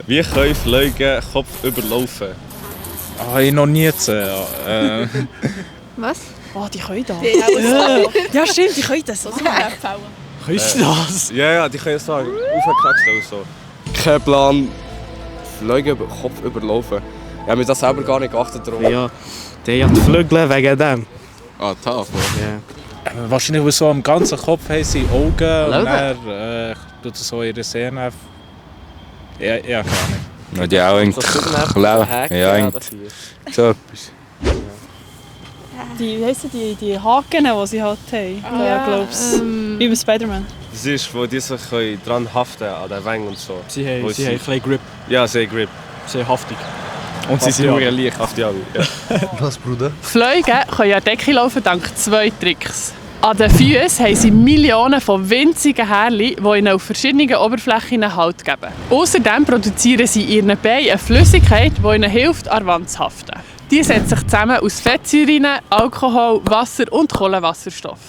Wie können Fliegen kopfüber laufen? Habe ich noch nie gesehen. Was? Oh, die können das. Ja, stimmt, die können das. So. Kannst du das? Ja, die können so aufgekratzt und so. Kein Plan. Fliegen kopfüber laufen. Ich habe mir das selber gar nicht geachtet darauf. Ja, der hat die Flügel wegen dem. Ah, Tafel. Ja. Wahrscheinlich, weil so am ganzen Kopf haben sie Augen und dann tut er so ihre Sehne. Ja, keine Ahnung. Ja, auch eigentlich. Ja, eigentlich. So etwas. Die, wie heissen die Haken, die sie halt haben. Ja, glaub's. Wie bei Spider-Man. Das ist, wo die sich dran haften an den Wängen und so. Sie haben Wo ein bisschen Grip, Ja, sehr grip. sehr haftig. Und sie sind sehr leicht. Auf die Augen. Ja. Was, Bruder? Fliegen können an die Decke laufen dank 2 Tricks. An den Füßen haben sie Millionen von winzigen Härchen, die ihnen auf verschiedenen Oberflächen Halt geben. Außerdem produzieren sie in ihren Beinen eine Flüssigkeit, die ihnen hilft, an der Wand zu haften. Die setzt sich zusammen aus Fettsäuren, Alkohol, Wasser und Kohlenwasserstoff.